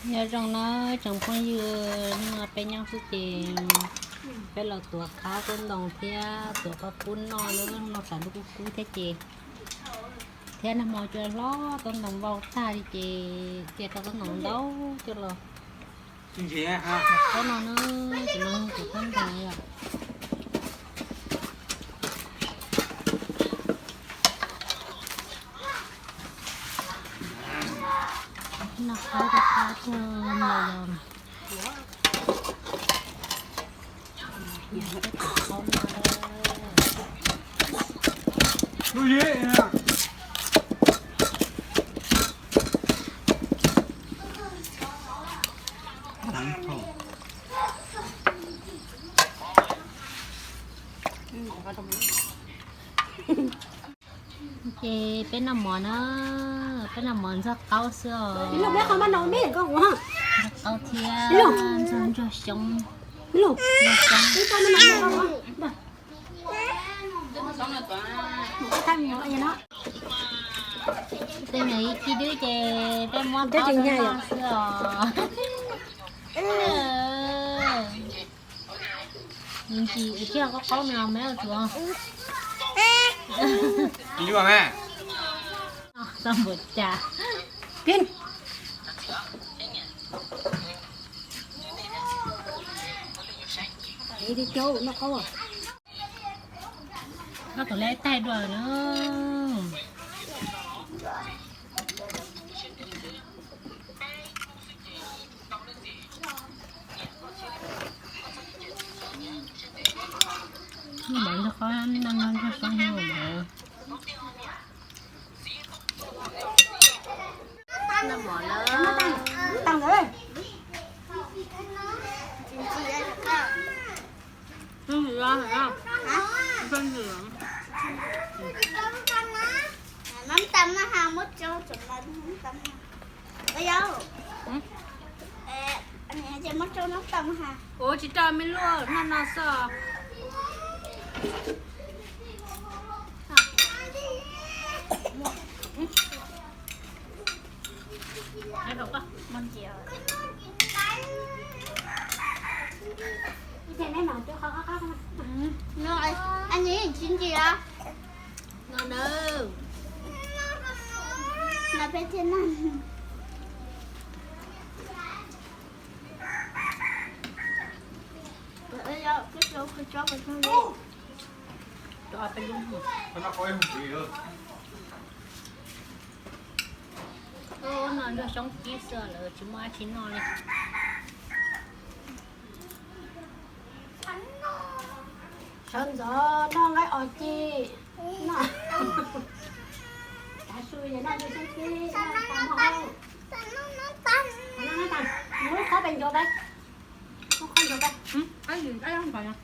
Nyob zoo na tsoom phooj ywg, hnub no peb nyob xwb ces peb los tuav qab tuaj ntoo thiab tuav paj kub noj na, noj tsam ntuj kub kub thiab ces, thiab nag hmo cua hlob tuaj ntoo vau tag li ces cia rau tuaj ntoo ntau coj los. Qab no na, tus no tus qab ntoo yom. Noj qab rau qab tuaj ntoo los. Ces peb noj mov na, peb noj mov ntxuag qaub xwb os. Ntxuag qaub thiab ntxuag, ntxuag xyoob, ntxuag xyoob. Tej me ib khib dwb ces peb muab qaub rau noj xwb os. Ntsis ua tsiaj qaub qaub no me ua tsuav. Txog npaum cas. Ob tug leb taig dua na. Noj mov ntxuag qaub, noj noj ntxuag xyoob no mas. Noj mov lawm. Ua tsis tau me luaj, noj no xwb. No na. No peb thiaj noj. No ntsuag xyoob kib xwb lawm tsis muaj dab tsi noj li. Sawv ntxov noj nqaij os ci. Tav su es noj ntsuag xyoob kib, noj tas mov hau. Noj tas, muab lub khob pes ncuav peb. Lub khob ncuav peb.